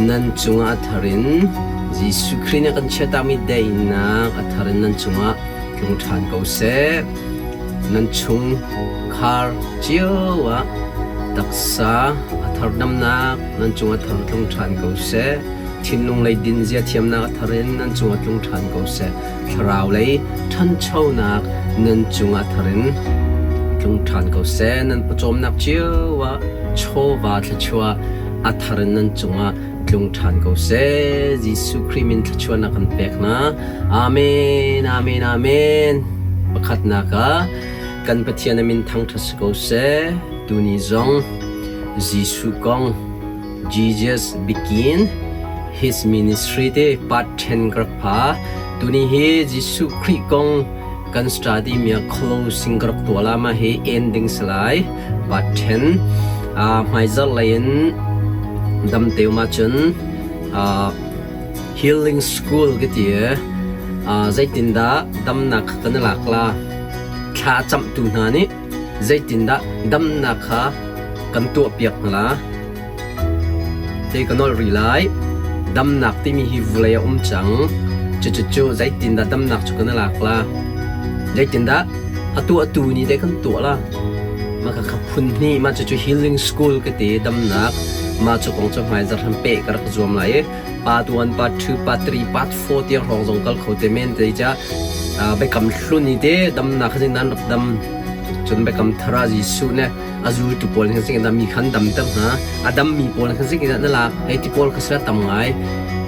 Nan cungah a thar in Jesuh Khrih nih a kan chiahtakmi daihnak a thar in nan cungah tlung ṭhan ko seh. Nan chungkhar cio ah taksa a thar damnak nan cungah thar tlung ṭhan ko seh. Thinlung lei dinzia thiamnak a thar in nan cungah tlung ṭhan ko seh. Thlarau lei ṭhanchonak nan cungah thar in tlung ṭhan ko seh. Nan pawcawmnak cio ah chawva thluachuah a thar in nan cungah tlung ṭhan ko seh. Jesuh Khrih min thluachuahnak kan pek hna. Amen, amen, amen. Pakhatnak ah kan Pathian a min thangṭhat si ko seh. Tuni zong Jesuh kong Jesus begin his ministry te part 10 ka rak pha. Tuni hi Jesuh Khrih kong kan study mi ah closing ka rak tuah la ma hi ending si lai. Part 10 hmaizarh lei in dam te um ahcun healing school ka ti i zeitindah damnak kha kan i lak la? Thla a camhtu hna nih zeitindah damnak kha kan tuahpiak hna la? Ti ka nolh rih lai. Damnak timi hi vawlei a um cang. Cucucu zeitindah damnak cu kan i lak la? Zeitindah a tuahtu nih deh kan tuah la? Mah kha phun hnih, mah cucu healing school ka ti damnak. Mah cu kong cu hmaizarh han peh ka rak zuam lai i part 1, part 2, part 3, part 4 tiang hrawng zong kal kho te men te ca biakam hlun i te damnak kha nan rak dam cun biakam thar ah Jesuh nih a zultu pawl khan sing mi khan damter hna a dammi pawl khan sing na lak hei ti pawl kha sila tam ngai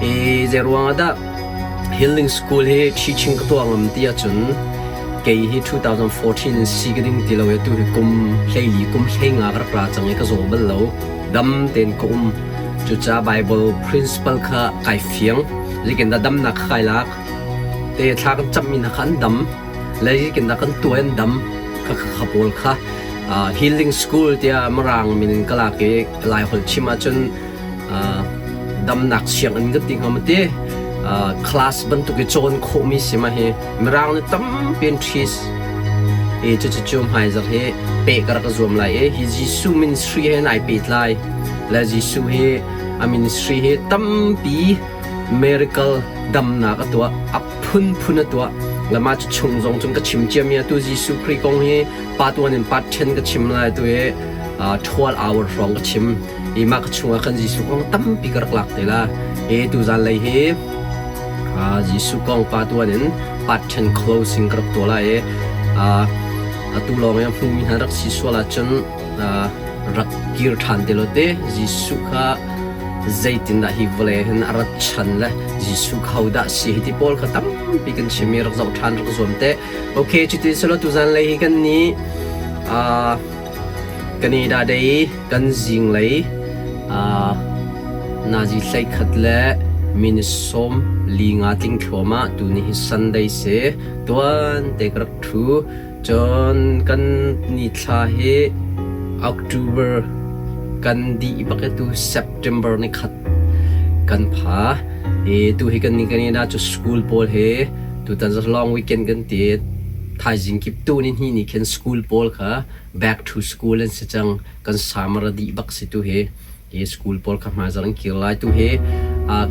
e zei ruang ah dah healing school hi teaching ka tuah ngam ti ahcun kei hi 2014 in si ka ding ti lo e tu hi kum hleili kum hlei nga ka rak ra cang i ka zaw bal lo dam tein ka um cucaah Bible principle kha kai fiang zeikin dah damnak kha kai lak te thla kan cammi hna kha an dam le zeikin dah kan tuah an dam kha kha pawl kha healing school tiah Mirang min in ka lak i Lai holh chim ahcun damnak sianginn kan ti hnga ma ti class bantuk i cawn khawhmi si ma hi Mirang nih tampi an ṭhis i cucu hmaizarh hi peh ka rak zuam lai i hi Jesuh ministry he nai pehtlai le Jesuh hi a ministry hi tampi miracle damnak a tuah a phunphun a tuah le mah cu chung zong cun ka chim ciami atu Jesuh Khrih kong hi part 1 in part 10 ka chim lai tu hi 12 hour hrawng ka chim i mah ka chungah khan Jesuh kong tampi ka rak lak te la i tuzan lei hi Jesuh kong part 1 in part 10 closing ka rak tuah lai i atu lawng i a hmumi hna rak si sual ahcun rak kir ṭhan te law te Jesuh kha zeitindah hi vawlei hin a rat chan le Jesuh kha hodah si hi ti pawl kha tampi kan chim i rak zoh ṭhan rak zuam te. Okay, cuti selaw tuzan lei hi kan nih Canada Day kan zinglei nazi 11 le minute 15 tling thluahmah tuni hi Sunday si tuan te ka rak ṭhu. Cun kan nithla hi October kan dih bak i tu September ni khat kan pha. I tu hi kan ni Canada cu school pawl hi tutan long weekend kan ti thaizing kip tu ni hnih ni khin school pawl kha back to school an si cang. Kan summer a dih bak si tu hi. Hi school pawl kha hmaizarh an kir lai. Tu hi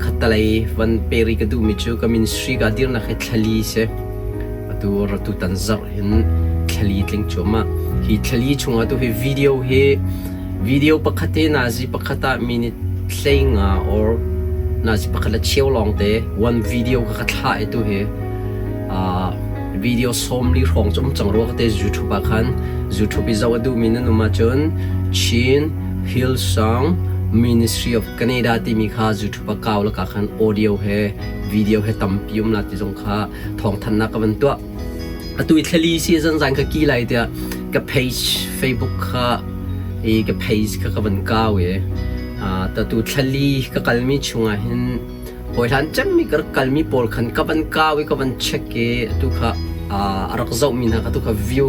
khattalei van peri ka duhmi cu ka ministry ka dirnak hi thlali si. Atu ratu tan zarh hin thlali tling cuahmah. Hi thlali chungah tu hi video hi video pakhat hi nazi pakhat ah minute 15 or nazi pakhat le cheu lawng te one video kha ka thlah i tu hi video 40 hrawng cu um cang rua ka te YouTube ah khan YouTube i zoh a duhmi nan um ahcun Chin Hillsong Ministry of Canada timi kha YouTube ah kau laka khan audio he video he tampi um la ti zong kha thawngthanhnak ka van tuah. Atu i thlali si zan zan ka ki lai tiah ka page Facebook kha i ka page kha ka van kau i tatu thlali ka kalmi chungah hin Hawihlan cemmi ka rak kalmi pawl khan ka van kau i ka van check i atu kha a rak zohmi hna kha tu kha view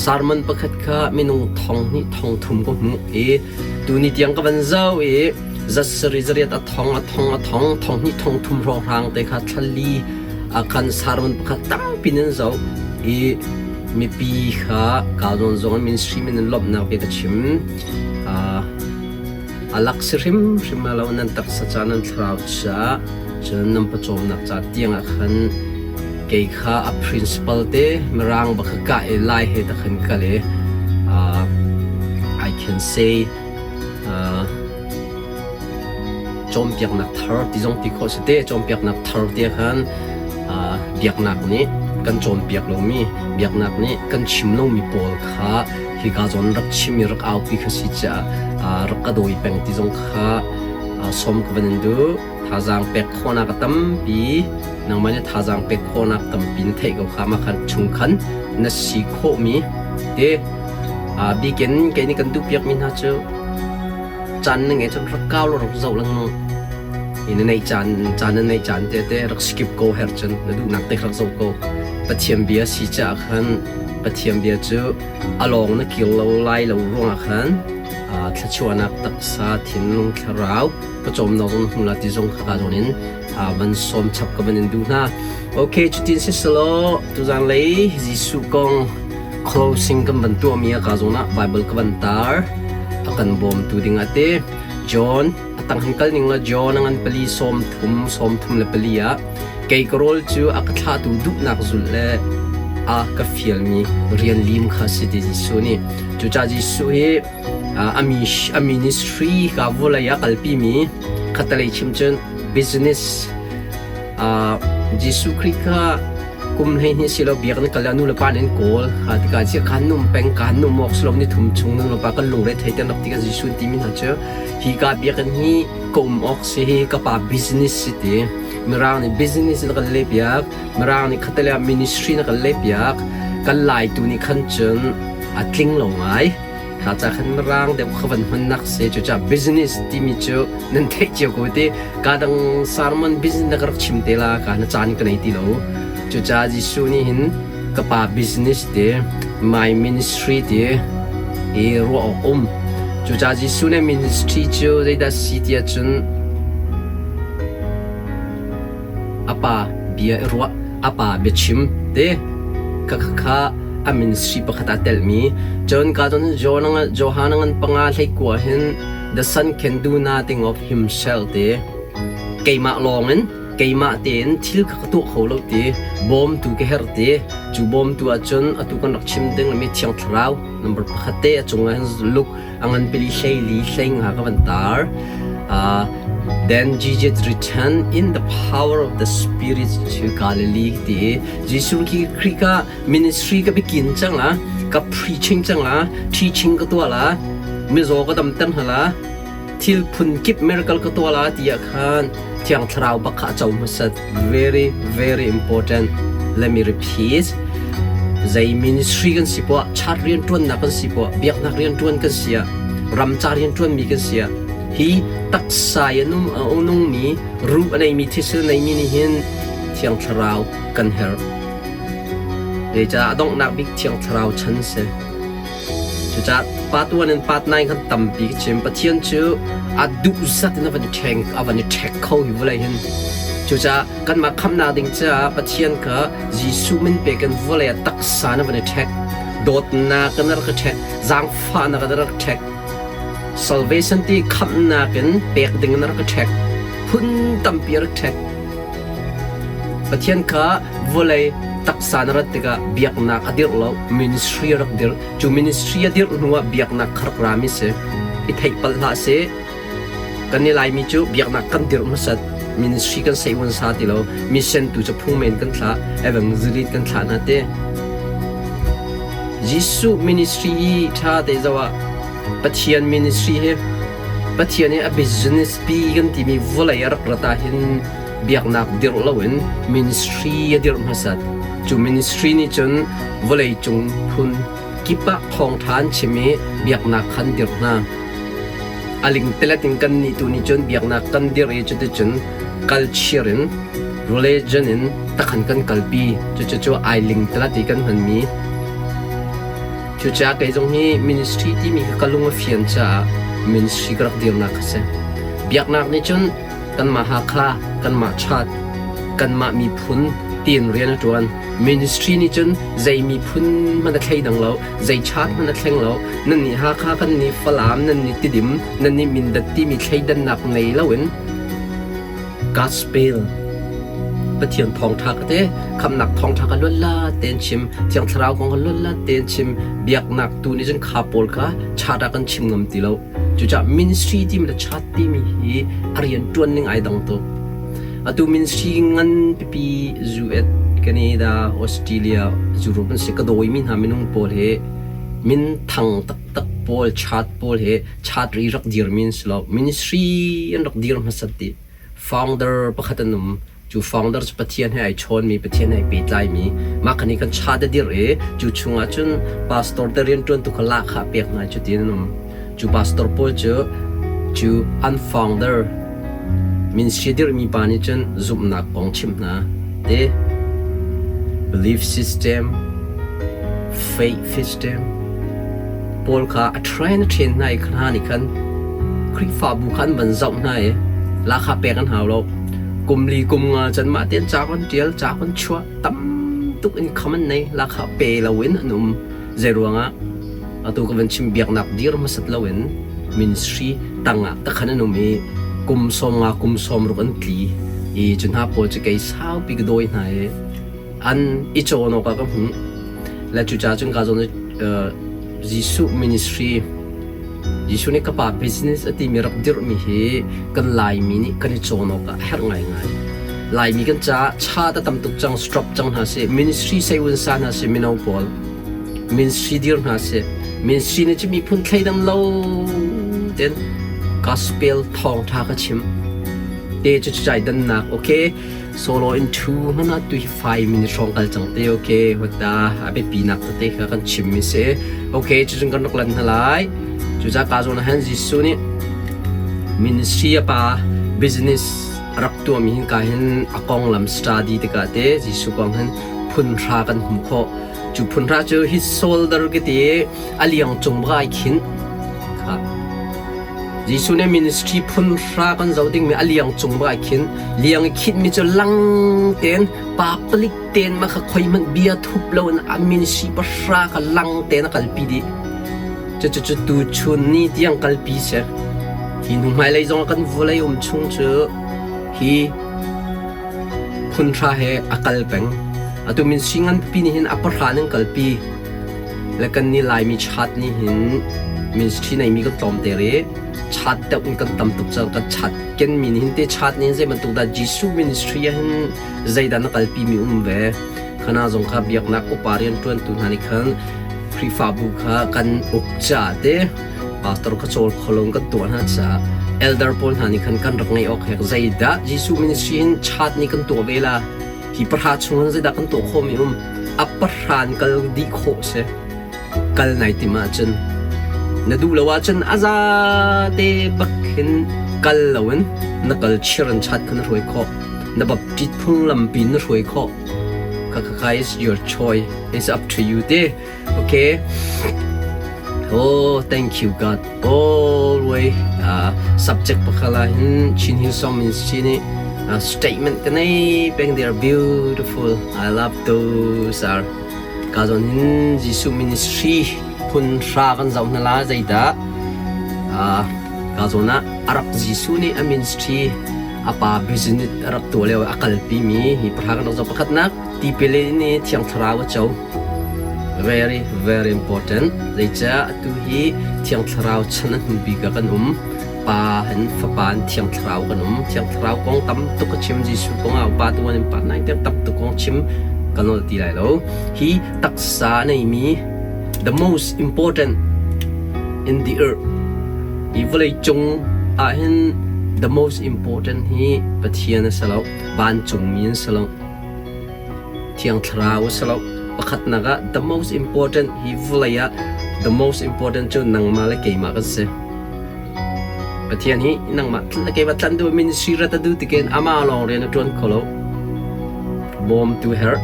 sermon pakhat kha minung thong hnih thong thum ka hmuh i tuni tiang ka van zoh i zasari zariat a thong a thong a thong thong hnih thong thum hrawng hrang te kha thlali khan sermon pakhat tampi nan zoh i mipi kha ka zawn zong ministry min in lawmhnak bia ka chim. A lak si hrimhrim lo nan taksa ca nan thlarau caah cun nan pawcawmnak ca tiangah khan kei kha a principal te mirang bak kha kah i lai he ta khan kal i I can say cawnpiaknak thar ti zong ti khawh si te cawnpiaknak thar ti khan biaknak nih kan cawnpiak lomi biaknak nih kan chim lomi pawl kha hika zawn rak chim i rak aupi kha si caah rak ka dawi peng ti zong kha sawm ka van in duh. Thazaang pek khawhnak a tampi nangmah nih thazaang pek khawhnak tampi na theih ko kha mah khan chung khan na si khawhmi te bikin kei nih kan duhpiakmi hna cu caan na ngei cun rak kau law rak zoh lengmang. Hi na neih caan caan na neih caan te te rak skip ko her cun na duhnak te rak zoh ko. Pathian bia si caah khan Pathian bia cu a lawng na kir lo lai lo ruangah khan thluachuahnak taksa thinlung thlarau pawcawmnak zong na hmu la ti zong kha ka zawn in van sawm chap ka van in duh hna. Okay, cutin siselaw tuzan lei Jesuh kong closing kan van tuahmi ah ka zawn ah Bible ka van tar a kan bawmtu ding ah te John a tang han kal ning la John a ngan pali sawm thum sawm thum le pali ah kei ka rawl cu a ka thlahtu duhnak zulh le a ka fialmi rian lim kha si ti Jesuh nih cucaah Jesuh hi a ministry ka vawlei ah kalpimi khatalei chim cun business Jesuh Khrih kha kum 12 si lo biak na kal nu le pa nih an kawl kha tikah chiah khan num peng kan num awk si lo ni thum chung nu le pa kan lungre thei te nak tikah Jesuh timi hna cu hi ka biakinn hi ka um awk si hi ka pa business si ti Mirang nih business na kan leh piak Mirang nih khatalei ah ministry na kan leh piak kan lai tu nih khan cun a tling lo ngai Kha ca khan mirang deuh kha van hmannak si cucaah business timi cu nan theih cio ko ti ka dang sermon business na ka rak chim te la ka na caan ka nei ti lo cucaah Jesuh nih hin ka pa business ti my ministry ti i ruah awk um cucaah Jesuh nih ministry cu zeidah si ti ahcun A pa bia i ruah, a pa biachim te kha a ministry pakhat ah telhmi. Cun ka cun Johan ngan panga hlei kua hin the son can do nothing of himself te keimah lawngin keimah tein thil kha ka tuah kho lo ti bawmtu ka herh ti cu bawmtu ahcun atu kan rak chim ding mi Thiang Thlarau number pakhat te a cungah hin Luke a ngan pili hlei li hlei nga ka van tar. Then Jesus returned in the power of the Spirit to Galilee ti Jesuh khi Khrih ka ministry ka bikin cang la ka preaching cang la teaching ka tuah la mizaw ka damter hna la thil phun kip miracle ka tuah la ti ah khan Thiang Thlarau bak kha a co hmasat very very important let me repeat zei ministry kan si poah chat rian ṭuannak kan si poah biaknak rian ṭuan kan si ah ramca rian ṭuanmi kan si ah hi taksa i a nungmi ruh a neimi thisen a neimi nih hin Thiang Thlarau kan herh zeicah a donghnak bik Thiang Thlarau chan si Cucaah part 1 in part 9 khan tampi ka chim. Pathian cu a duh zat in a van i ṭheng, a van i ṭhek kho hi vawlei hin. Cucaah kanmah khamhnak ding caah Pathian kha Jesuh min pek in vawlei ah taksa in a van i ṭhek. Dawtnak in a rak i ṭhek, zaangfahnak in a rak ṭhek. Salvation ti khamhnak in pek ding in a rak i ṭhek. Phun tampi a rak ṭhek. Pathian kha vawlei taksa na rat tikah biaknak a dirh lo, ministry a rak dirh. Cu ministry a dirh hnuah biaknak kha rak rami si. I theih palh hlah sih. Kan i Laimi cu biaknak kan dirh hmasat. Ministry kan sei sa ti lo. Mission tu cu phungmen kan thlah, evangelist kan thlah hna ti. Jesuh ministry i ṭha te zoh ah Pathian ministry hi Pathian i a business pi kan timi vawlei a rak rat ah hin biaknak dirh loin ministry a dirh hmasat. Cu ministry nih cun vawleicung phun kip ah thawngṭha an chim i biaknak kha an dirh hna. A lingtelet in kannih tu nih cun biaknak kan dirh i cuticun culture in religion in takhan kan kalpi. Cucu ai lingtelet i kan hmanmi. Cucaah kei zong hi ministry timi kha ka lung a fian caah ministry ka rak dirnak a si. Biaknak nih cun kanmah Hakha, kanmah Chat, kanmah miphun tiin rian a ṭuan. Ministry nih cun zei miphun hmanh a thleidang lo, zei chat hmanh a thleng lo. Nan nih Hakha, kan nih Falam, nan nih Tidim, nan nih Mindat timi thleidannak ngei loin Gospel Pathian thawngṭha ka te, khamhnak thawngṭha ka luatla tein chim, Thiang Thlarau kong ka luatla tein chim, biaknak tu nih cun kha pawl kha chat ah kan chim ngam ti lo. Cucaah ministry timi le chat timi hi a rian ṭuan ning ai dang tuk. Atu ministry ngan pipi US, Canada, Australia, Europe an si ka dawimi hna minung pawl hi min thang taktak pawl, chat pawl hi chat ri rak dirmi an si lo. Ministry an rak dir hmasat dih. Founder pakhat an um. Cu founder cu Pathian he ai chawnmi, Pathian he ai pehtlaimi, mah kha nih kan chat a dirh i cu chungah cun pastor te rianṭuantu kha lahkhah pek hna cutin an um. Cu pastor pawl cu cu an founder ministry dirhmi pa nih cun zumhnak kong chimh hna te belief system, faith system pawl kha a train a train hna i kha hna nih khan Khrihfabu kha an van zoh hna i lahkhah pek an hau lo. Kum li kum nga cun mah tein ca kan ṭial, ca kan chuah, tam tuk in kham an nei, lahkhah pe loin an um. Zei ruangah? Atu ka van chim biaknak dir hmasat loin ministry tangah takhan an um i kum 50 kum 60 an tli i cu hna pawl cu kei saupi ka dawi hna i an i cawn awk ah ka hmuh. Le cucaah cun ka zawn Jesuh ministry Jesuh nih ka pa business a timi rak dirhmi hi kan Laimi nih kan i cawn awk ah a herh ngaingai. Laimi kan caah cha ta tam tuk cang, stop cang hna sih, ministry sei un sa hna sih mino pawl. Ministry dir hna sih. Ministry nih cu miphun thleidang lo ten gospel thawngtha ka chim. Te cu cai dannak okay solo in thu hmanh ah tu hi 5 minute hrawng kal cang te okay hota a biapi nak tete kha kan chim mi si okay cucun kan rak lan hna lai cuca ka zawn ah hin Jesuh nih ministry a pa business rak tuahmi hin ka hin a konglam study tikah te Jesuh kong hin phun hra kan hmuh khawh cu phun hra cu his shoulder ki ti a liang cung bak ai khin kha Jesuh nih ministry phun hra kan zoh dingmi a liang cung bak ai khin liang i khinhmi cu lang tein pa palik tein mah kha khoi hmanh bia thup loin a ministry pahra kha lang tein a kalpi dih. Cucu tu chun ni tiang kalpi si. Hi hnu hmailei zong kan vawlei um chung cu hi phun hra he a kal peng. Atu ministry nganpi nih hin a pahra in an kalpi. Le kan nih Laimi chat nih hin ministry neimi kan tlawm te ri. Chat deuh in kan tam tuk cang. Kan chat kenmi nih hin te chat nih hin zei bantuk dah Jesuh ministry ah hin zeidah na kalpi mi um ve. Khana zong kha biaknak upa rianṭuantu hna nih khan Khrihfabu kha kan uk ca te pastor kha cawl kholong kan tuah hna caah elder pawl hna nih khan kan rak ngeih awk hek zeidah Jesuh ministry hin chat nih kan tuah ve la hi pahra chung hin zeidah kan tuah khawhmi um a pahra in kal dih khawh si kal nai tim ahcun na duh lo ahcun a za te bak hin kal loin na kal chir in chat kha na hruai khawh na baptist phunglam pin na hruai khawh kha kha kha is your choice it's up to you te okay oh thank you God always subject pakhala hin Chin Hillsong Ministry nih statement ka nei peng they are beautiful I love those are ka zawn hin Jesuh ministry phun hra kan zoh hna la zeidah ka zawn ah a rak Jesuh nih a ministry a pa business a rak tuah lio a kalpi mi hi pahra kan rak zoh pakhatnak tipil in i Thiang Thlarau a co very very important zeicah atu hi Thiang Thlarau chan a hnu bik ah kan um Pa in Fapa in Thiang Thlarau kan um Thiang Thlarau kong tam tuk ka chim Jesuh kong ah upa tu an pa nai tiang tam tuk kong chim ka nol ti lai lo hi taksa neimi the most important in the earth hi vawlei cung ah hin the most important hi Pathian a si lo vancungmi an si lo Thiang Thlarau a si lo. Pakhatnak ah the most important hi vawlei ah the most important cu nangmah le keimah kan si. Pathian hi nangmah le keimah tlan duh ministry rat a duh tikin amah lawng rian a ṭuan kho lo. Bawmtu herh.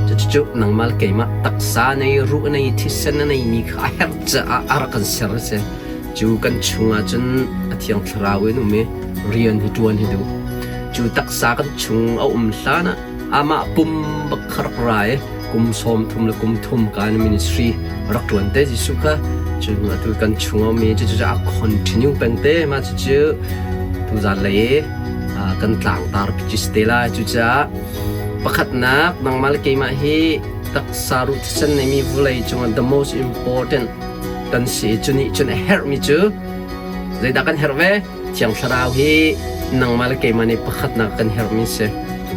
Cucu nangmah le keimah taksa nei, ruh nei, thisen a neimi kha a herh caah a rak kan ser a si. Cu kan chungah cun a Thiang Thlarau in um i rian hi ṭuan hi duh. Cu taksa kan chung a um hlan ah. Amah pum bak kha rak ra i kum 30 le kum thum ka ministry rak ṭuan te Jesuh kha. Cun atu kan chung a ummi cucu a continue peng te. Mah cucu tuzan lei i kan tlangtar pi si te lai. Cucaah pakhatnak nangmah le keimah hi taksa ruh thisen neimi vawlei cungah the most important kan si i cu nih cun a herhmi cu zeidah kan herh ve? Thiang Thlarau hi nangmah le keimah nih pakhatnak kan herhmi si.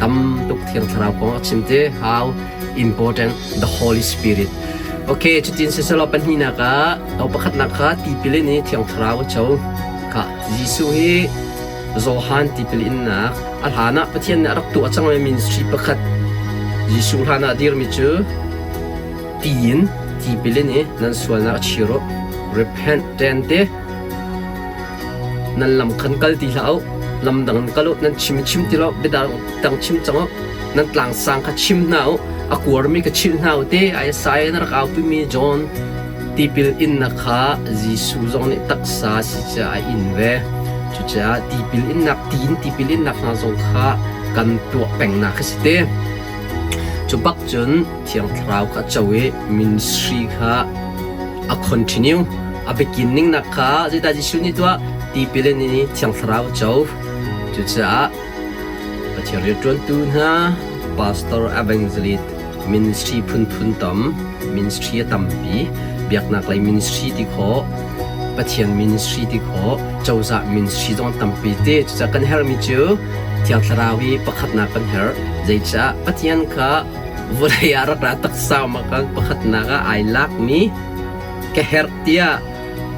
Tam tuk Thiang Thlarau kong a chim ti how important the Holy Spirit. Okay, cutin siselaw pahnihnak ah o pakhatnak kha tipil in i Thiang Thlarau a co. Kha Jesuh hi Johan tipil innak a hlan ah Pathian nih a rak tuah cangmi ministry pakhat Jesuh hlan ah dirmi cu tiin tipil in i nan sualnak a chir u. Repent ten te Nan lam khan kal ti hlah u, lam dang in kal u, nan chim i chim ti lo, biadang dang chim cang u, nan tlangsang kha chim hna u, a kuarmi kha chilh hna u ti Isaiah na rak aupimi John tipil innak kha Jesuh zong nih taksa si caah a in ve. Cucaah tipil innak tiin tipil innak hna zong kha kan tuah pengnak kha si te. Cu bak cun Thiang Thlarau kha a co i ministry kha a continue. A beginning nak kha zeidah Jesuh nih tuah tipil in i Thiang Thlarau a co. Cucaah Pathian rianṭuantu hna pastor evangelist ministry phunphun tam ministry a tampi biaknak lei ministry ti khawh Pathian ministry ti khawh cozah ministry zong tampi te cucaah kan herhmi cu Thiang Thlarau hi pakhatnak kan herh zeicah Pathian kha vawlei ah rak ra taksa ma kan pakhatnak ah ai lakmi ka herh tiah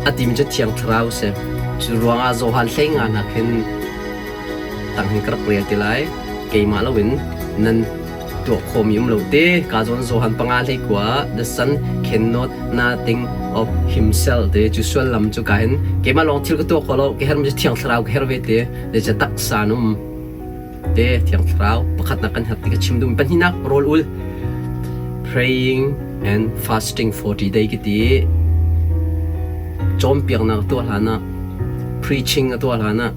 a timi cu Thiang Thlarau si. Cu ruangah Johan 15 nak hin tang hin ka rak rel ti lai. Keimah loin nan tuah khawhmi um lo te. Ka zawn Johan panga hlei kua the son cannot nothing of himself te cu suallam cu ka hin keimah lawng thil ka tuah kho lo ka hermi cu Thiang Thlarau ka her ve te. Zeicah taksa num te Thiang Thlarau pakhatnak kan herh ti ka chim duhmi pahnihnak rawl ul praying and fasting 40 day ki ti cawnpiaknak tuah hlan ah preaching a tuah hlan ah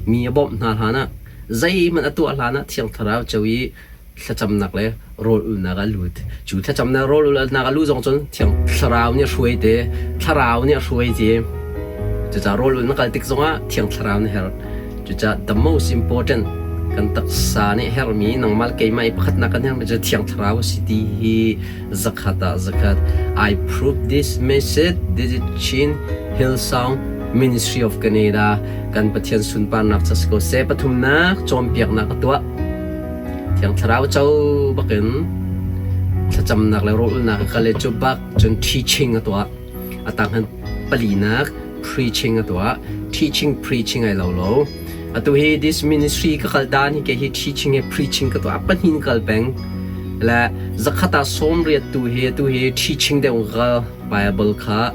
mi a bawmh hna hlan ah zeihmanh a tuah hlan ah Thiang Thlarau co i thlacamnak le rawl ulnak a lut. Cu thlacamnak rawl ulnak a luh zong cun Thiang Thlarau nih a hruai te, Thlarau nih a hruai te. Cucaah rawl ul na kal tik zongah Thiang Thlarau na herh. Cucaah the most important kan taksa nih herhmi nangmah le keimah i pakhatnak kan herhmi cu Thiang Thlarau a si ti hi zakhat ah zakhat. I prove this message. This is Chin Hillsong Ministry of Canada. Kan Pathian sunparnak ca si ko seh. Pathumnak cawnpiaknak a tuah. Thiang Thlarau co bakin thlacamnak le rawlulnak a kal i cu bak cun teaching a tuah. A tang palinak preaching a tuah. Teaching preaching ai lo lo. Atu hi this ministry ka kal dan hi ke hi teaching he preaching ka tuah pahnih kal peng. Le zakhat ah 80 tu hi atu hi teaching deuh ka Bible kha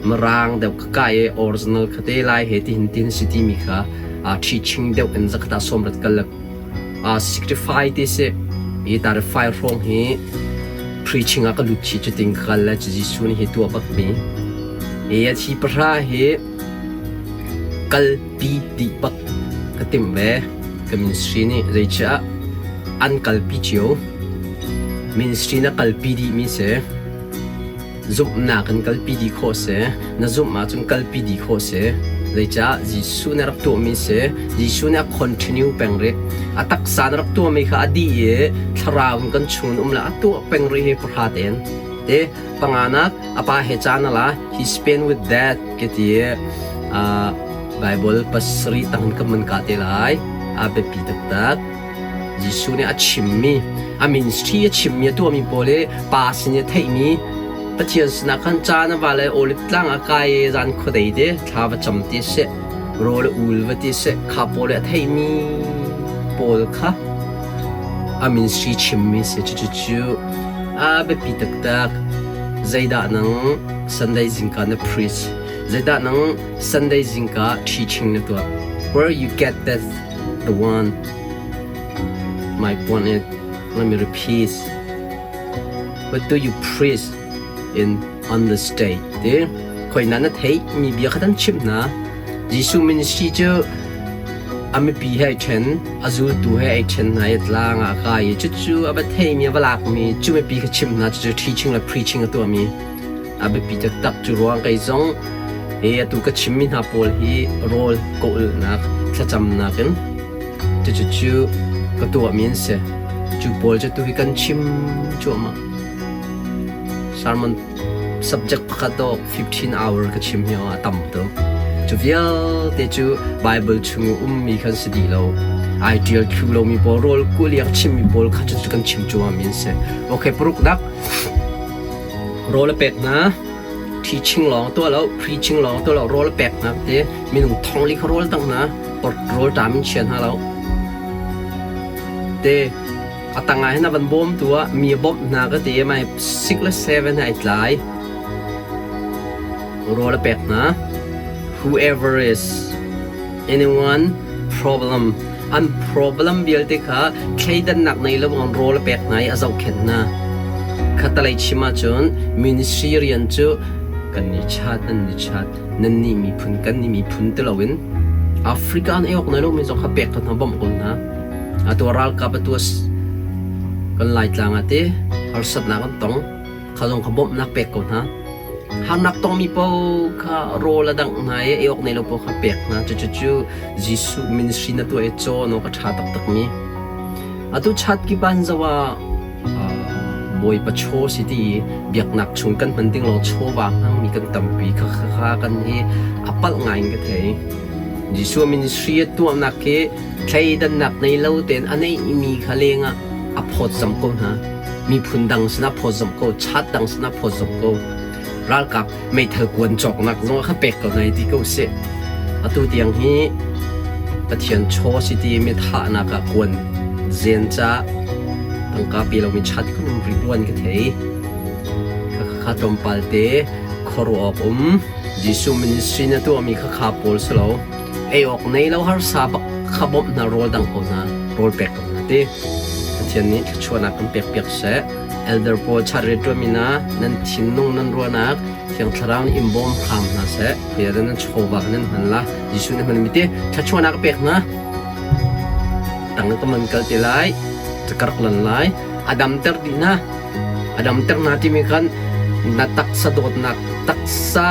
mirang deuh ka kai i original kha te lai he ti hin tin si timi kha teaching deuh in zakhat ah 80 kal le 65 ti si i tarifai hrawng hi preaching ah ka lut chi cutin ka kal le Jesuh nih hi tuah bak mi i a thi pahra hi kalpi dih bak ka timh ve ka ministry nih zeicah an kalpi cio ministry na kalpi dih mi si Zumhnak in kalpi dih khawh si. Na zumh ahcun kalpi dih khawh si. Zeicah Jesuh nih a rak tuahmi si. Jesuh nih a continue peng rih. A taksa na rak tuahmi kha a dih i thlarau in kan chung in um le a tuah peng rih hi pahra tein. Te panganak a pa he caan a la. He spent with that ke ti uh, Bible pasarih tang in kan man ka te lai. A biapi taktak. Jesuh nih a chimmi, a ministry a chimmi, a tuahmi pawl hi Pa sin i a theihmi Pathian sinah khan caan a va le Olive tlang a kai i zan khuadei te thla va cam ti a si, rawl a ul va ti a si, kha pawl i a theihmi pawl kha a ministry chimmi si. Cucu a biapi taktak. Zeidah nang Sunday zingka na preach? Zeidah nang Sunday zingka teaching na tuah? Where you get that The one my point is, let me repeat. What do you preach in on the stage? Ti khoi na na theih mi bia kha dan chimh hna. Jesuh ministry cu A mipi he ai ṭhen, a zultu he ai ṭhen hna i tlang ah a kai i cucu a va theimi a va lakmi cu mipi kha chimh hna cucu teaching le preaching a tuahmi a biapi taktak. Cu ruang kei zong hi atu ka chimmi hna pawl hi rawl ka ulhnak thlacamnak in cucu cu ka tuahmi an si. Cu pawl cu tu hi kan chim cuahmah. Sermon subject pakhat dawh 15 hour ka chim hi a tam tuk. Cu vialte cu Bible chung i ummi khan si dih lo. Ai ṭial thlu lomi pawl rawl kuliak chimmi pawl kha cu kan chim cuahmah mi an si. Okay, paruknak rawl a pek hna. Teaching lawng tuah lo, preaching lawng tuah lo, rawl a pek hna te minung thong li kha rawl tang hna, rawl ṭam in chia hna lo. Te A tangah hin a van bawmtu ah mi a bawmh hna ka ti i mai 6 le 7 ai tlai. Rawl a pek hna. Whoever is anyone problem an problem vialte kha thleidannak nei lo bang rawl a pek hna i a zohkhenh hna. Khatalei chim ahcun ministry rian cu kan ni chat nan ni chat nan nih miphun kan nih miphun ti loin Africa an ei awk nei lomi zong kha pek ko hna bawmh ko hna. Atu ralkap atu kan Laitlang ah ti harsatnak an tong. Kha zong kha bawmhnak pek ko hna. Harnak tongmi paoh kha rawl a dangh hna i ei awk nei lo paoh kha pek hna. Cucu cu Jesuh ministry na tuah i cawn awk a ṭha taktakmi. Atu chat kip ah zoh ah Bawipa chaw si ti i biaknak chung kan hman ding lawng chawva hmangmi kan tampi. Kha kha kan hi a palh ngai in ka thei. Jesuh ministry a tuahnak hi Thleidannak nei lo tein a neihmi kha lengah a phawtzamh ko hna. Miphun dang sinah phawtzamh ko, chat dang sinah phawtzamh ko. Ralkap meithal kuan cawknak zong kha pek ko hna i ti ko sih. Atu tiang hi Pathian chaw si ti mi thahnak ah kuan zen ca tangka pe lomi chat kan um rih ruan ka thei. Kha tlawmpal te khuaruah awk um. Jesuh ministry na tuahmi kha kha pawl si lo. Ei awk nei lo harsa bak kha bawmh hna rawl dang ko hna rawl pek ko hna ti Pathian nih thluachuahnak kan pek piak seh. Elder pawl chat rianṭuanmi hna nan thinlung nan ruahnak Thiang Thlarau nih in bawm hram hna seh. Bia nan chawva nan hman la Jesuh nih hmanmi te thluachuahnak a pek hna. Tang ka man kal te lai ka rak lan lai a damter dih hna a damter hna timi khan na taksa dawtnak taksa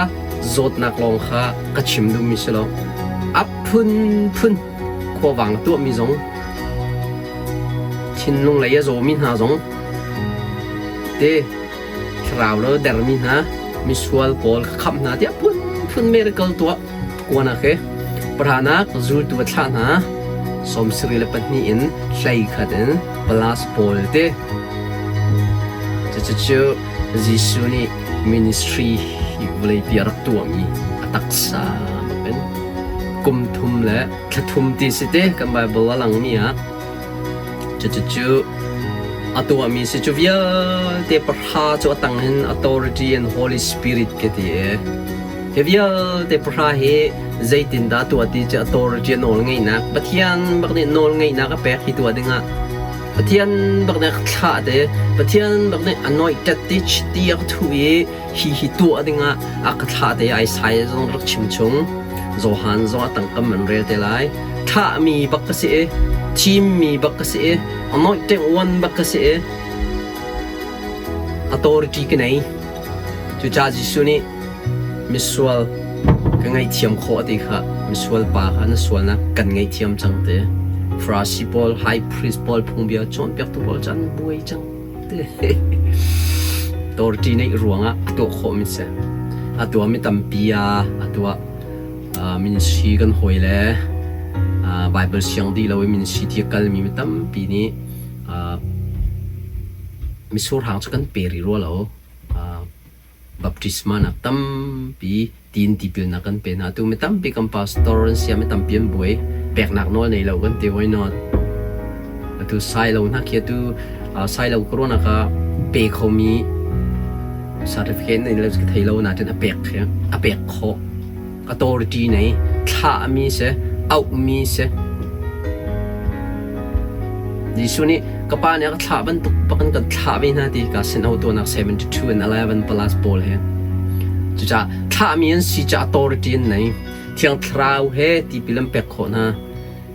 zawtnak lawng kha ka chim duhmi si lo. A phunphun khuavang tuahmi zong, thinlung lei a zawmi hna zong, te thlarau lo dermi hna, misual pawl kha khamh hna tiah phunphun miracle tuah kuanak he pahranak zultu a thlah hna 72 in 11 in plus pawl te cucu Jesuh nih ministry hi vawleipi a rak tuahmi a taksa bak in kum thum le thla thum ti si te kan Bible a langmi ah cucu a tuahmi si cu vialte pahra cu a tang hin authority and Holy Spirit ke ti e hi vialte pahra hi zeitindah tuah ti cu authority nawl ngeihnak Pathian bak nih nawl ngeihnak a pek hi tuah dingah Pathian bak nih a thlah te Pathian bak nih anointed ti chiti a ka thuh i hi hi tuah dingah a ka thlah te Isaiah zong rak chim chung Johan zong a tangkam an rel te lai thlahmi bak ka si i thimmi bak ka si i anointed one bak ka si i authority ka nei cucaah Jesuh nih Misual ka ngaihthiam khawh ti kha misual pa kha na sualnak kan ngaihthiam cang ti. Farasi pawl, high priest pawl, phungbia cawnpiaktu pawl cu an buai cang ti. Authority neih ruangah a tuah khawhmi si. A tuahmi tampi ah a tuah. Ministry kan hawi le Bible siang dih lo i ministry ti a kalmi mi tampi nih mitsur hang cu kan pe rih rua lo. Baptisma nak tampi tiin tipilnak kan pe hna. Atu mi tampi kan pastor an sia mi tampi an buai. Peknak nawl nei lo kan ti why not? Atu sai lo hna khi atu sai lo corona ka pe khomi certificate nei lo ka thei lo na tin a pek khi a pek khawh. Authority nei thlah mi si auh mi si. Jesuh nih ka pa nih a ka thlah bantuk bakin kan thlah ve hna ti ka sin tuahnak 72 and 11 plus pawl he. Cucaah thlahmi an si ca authority an nei. Thiang Thlarau he tipil an pek khawh hna.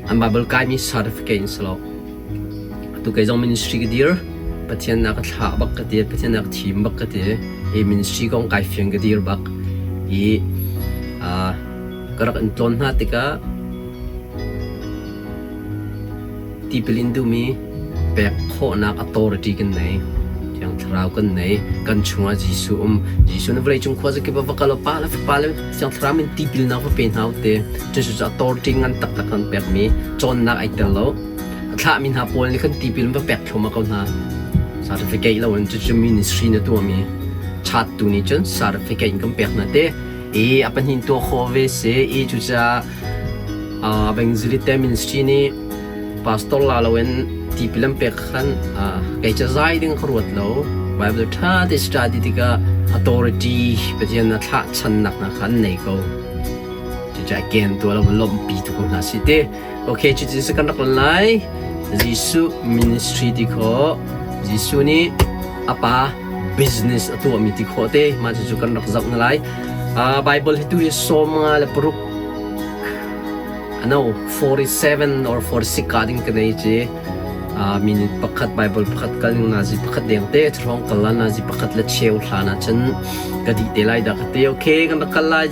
An Bible kaimi certificate in si lo. Atu kei zong ministry ka dir. Pathian na ka thlah bak ka ti. Pathian na ka thim bak ka ti. I ministry kong kai fiang ka dir bak. I ka rak in tlawn hna tikah Tipil in duhmi pek khawhnak authority kan nei. Thiang Thlarau kan nei. Kan chungah Jesuh um. Jesuh nih vawleicung khuazakip ah va kal aw, Pa le Fapa le Thiang Thlarau min tipilnak va pe hna u ti. Cucu cu authority ngan taktak kan pekmi cawnnak ai tel lo. A thlahmi hna pawl nih khan tipil in va pek thluahmah ko hna. Certificate lo in cucu ministry na tuahmi chat tu nih cun certificate in kan pek hna te. I a pahnih tuah khawh ve si. I cucaah Evangelist Ministry nih pastor la loin tipil an pek khan kei cu zai ding ka ruat lo. Bible ṭha te study tikah authority Pathian a thlah channak hna kha an nei ko. Cucaah ken tuah lo lawmhpi tu ko hna si te. Okay, cutin si kan rak lan lai. Jesuh ministry ti khawh. Jesuh nih a pa business a tuahmi ti khawh te. Mah cucu kan rak zoh na lai. Bible hi tu hi 56 ano 47 or 46 ka ding ka nei ci minute pakhat Bible pakhat kal ning nazi pakhat deng te throng kal la nazi pakhat le cheu hlan ah cun ka di te lai da ka te okay kan rak kal lai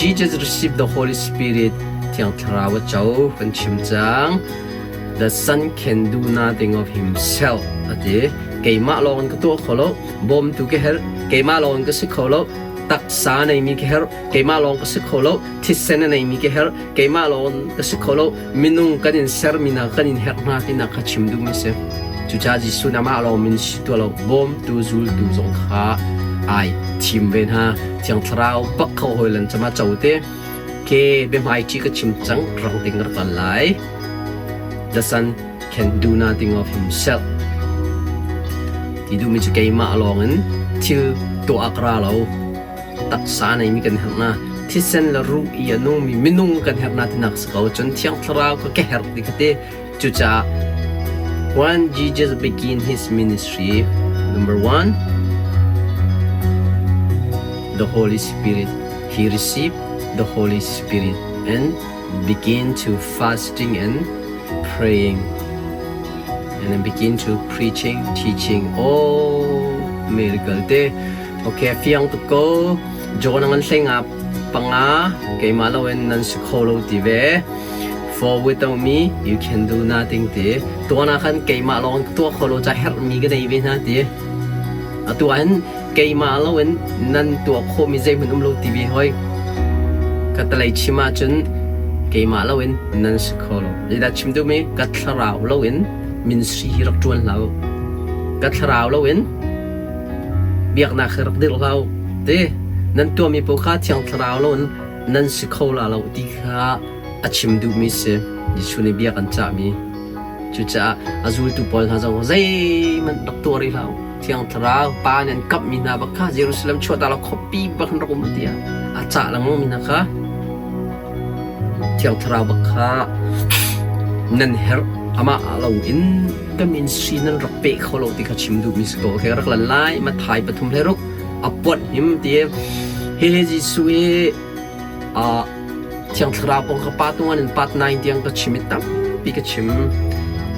Jesus received the Holy Spirit Thiang Thlarau a co kan chim cang the son can do nothing of himself ati keimah lawng in ka tuah kho lo bawmtu ka herh keimah lawng in ka si kho lo taksa neimi ka herh keimah lawng ka si kho lo thisen a neimi ka herh keimah lawng ka si kho lo minung kan in sermi hna kan in herh hna tinak kha chim duhmi si cucaah Jesuh nih amah lawng min si tuah lo bawmtu zultu zong kha ai thim ve hna Thiang Thlarau bak kho hawi lan cama co te ke biahmai ṭi ka chim cang rang ding rak kal lai the son can do nothing of himself ti duhmi cu keimah lawng in thil tuah ka ra lo taksa neimi kan herh na thisen le ruh i a nungmi minung kan herh na tinak si ko cun thiang thlarau kha ka herh ti kha ti cucaah when Jesus begin his ministry number one the Holy Spirit he received the Holy Spirit and begin to fasting and praying and then begin to preaching teaching all miracle te Okay, fiang tuk ko. John ngan hlei nga panga keimah loin nan si kho lo ti ve. For without me you can do nothing ti. Tuan ah khan keimah lawng ka tuah kho lo ca herhmi ka nei ve hna ti. Atu ah hin keimah loin nan tuah khawhmi zeihmanh um lo ti ve hoi. Ka talei chim ahcun keimah loin nan si kho lo. Zeidah chim duhmi ka thlarau loin ministry hi rak ṭuan hlah u. Ka thlarau loin Biaknak hi rak dirh hlah u ti nan tuahmi paoh kha Thiang Thlarau loin nan si kho la lo ti kha a chim duhmi si. Jesuh nih bia kan cahmi. Cucaah a zultu pawl hna zong zeihmanh rak tuah rih hlah u. Thiang Thlarau Pa nih an kamhmi hna bak kha Jerusalem chuahta lo khuapi bak in rak um tiah a cah lengmangmi hna kha Thiang Thlarau bak kha nan herh. Amah lo in ka ministry nan rak peh kho lo ti kha chim duhmi si ko. Okay, rak lan lai. Matthai pathum hlei ruk a puanh him ti hihi Jesuh hi Thiang Thlarau kong ka pa tungan in part 9 tiang ka chim i tampi ka chim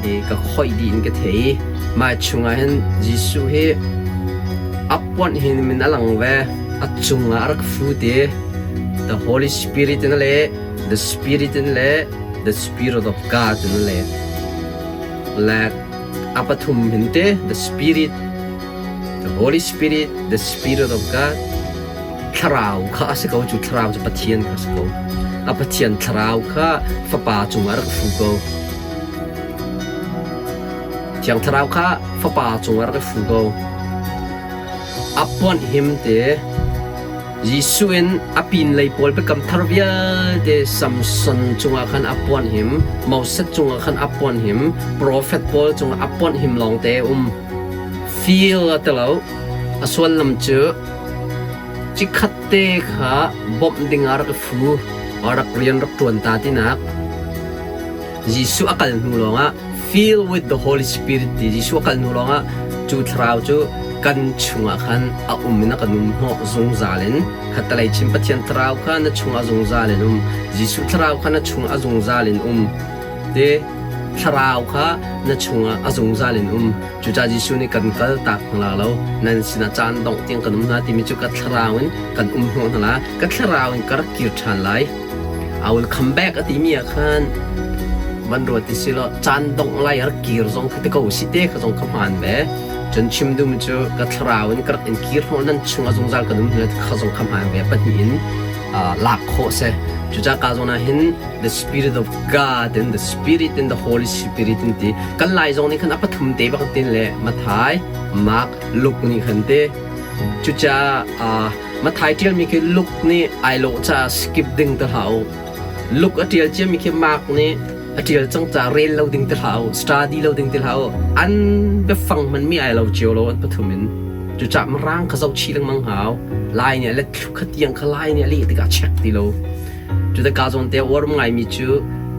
i ka khoih dih in ka thei. Mah chungah hin Jesuh hi a puanh hin min a lang ve. A cungah a rak fu ti. The Holy Spirit in le the Spirit in le the Spirit of God in le le a pathum hin te the Spirit the Holy Spirit the Spirit of God thlarau kha a si ko cu thlarau cu Pathian kha a si ko a Pathian thlarau kha fapa cungah rak fu ko Thiang thlarau kha fapa cungah rak fu ko a puanh him te Jesuh in a pinlei pawl biakam thar vialte Samson cungah khan a puanh him, Moses cungah khan a puanh him, profet pawl cungah a puanh him lawngte um. Feel a ti lo. A suallam cu cikhat te kha bawmh dingah rak i fu, rak rian rak ṭuan ta tinak. Jesuh a kal hnu lawngah fill with the Holy Spirit ti Jesuh a kal hnu lawngah cu thlarau cu kan chungah khan a um in a kan um hnawh zungzal in khattelei chin Pathian thlarau kha na chungah zungzal in um Jesuh thlarau kha na chungah zungzal in um. Te thlarau kha na chungah a zungzal in um. Cucaah Jesuh nih kan kal tak hna lo, nan sinah caan dongh tiang kan um hna timi cu ka thlarau in kan um hnawh hna la, ka thlarau in ka rak kir ṭhan lai. I will come back a timi ah khan van ruat ti si law caan dongh lai a rak kir zong kha ti ko si te kha zong ka hmaan ve. Cun chim duhmi cu ka thlarau in ka rak in kir hnawh nan chungah zungzal kan um hna kha zong kha hmaan ve pahnih in lak khawh si. Cucaah ka zawn ah hin the spirit of God and the spirit and the Holy Spirit in ti kan lai zong nih khan a pathum te bak tin le Mathai, Mark, Luke nih khan te cucaah Mathai ṭialmi khi Luke nih ai lawh caah skip ding te hlah u. Luke a ṭial ciami khi Mark nih a ṭial cang caah rel lo ding te hlah u, study lo ding te hlah u. An biafang hmanmi ai lo cio lo an pathum in. Cucaah Mirang kha zoh chih lengmang hau. Lai nih a let thlu kha tiang kha Lai nih a leh tikah check ti lo. Cutikah ka zawn te a uar ngaimi cu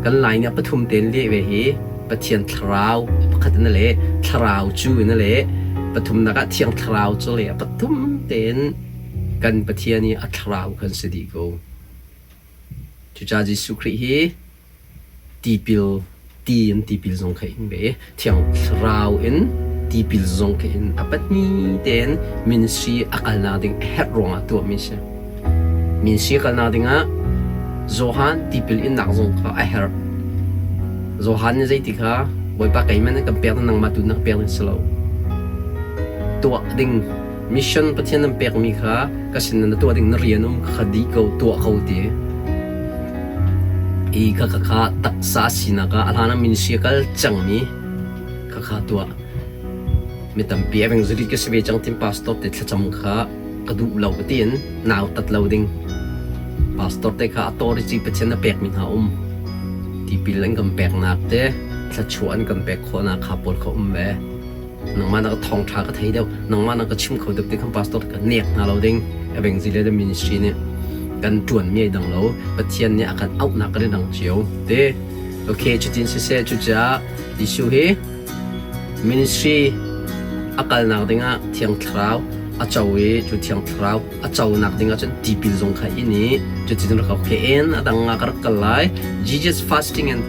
kan Lai nih a pathum tein leh ve hi Pathian thlarau pakhat in a leh, thlarau cu in a leh, pathumnak ah Thiang Thlarau cu le a pathum tein kan Pathian i a thlarau kan si dih ko. Cucaah Jesuh Khrih hi tipil ti in tipil zong kha in ve Thiang Thlarau in tipil zong kha in a pahnih tein ministry a kalnak ding a herh ruangah tuahmi si. Ministry a kalnak dingah Johan tipil innak zong kha a herh. Johan nih zeiti kha Bawipa keimah nih kan pek ding nangmah tu na ka pek ding si lo. Tuah ding mission Pathian nan pekmi kha ka sin na tuah ding na rian um kha dih ko tuah ko ti. I kha kha kha taksa sinak ah a hlan ah ministry a kal cangmi kha kha tuah. Mi tampi evangelist ka si ve cang tin pastor te thlacam kha ka duh lo tiin nau tat lo ding. Pastor te kha authority Pathian a pekmi hna um. Tipil an kan peknak te thluachuah an kan pek khawhnak kha pawl kha um ve. Nangmah na ka thawngṭha ka thei deuh, nangmah na ka chim kho deuh ti khan pastor ka nek hna lo ding. Evangelist ministry nih kan ṭuanmi ai dang lo. Pathian nih a kan auhnak kan i dang cio. Te okay cutin siseh cucaah Jesuh hi Ministry a kalnak dingah Thiang Thlarau a co i cu Thiang Thlarau a conak dingah cun tipil zong kha in i cuticun rak ka en a dang ah ka rak kal lai. Jesus fasting and.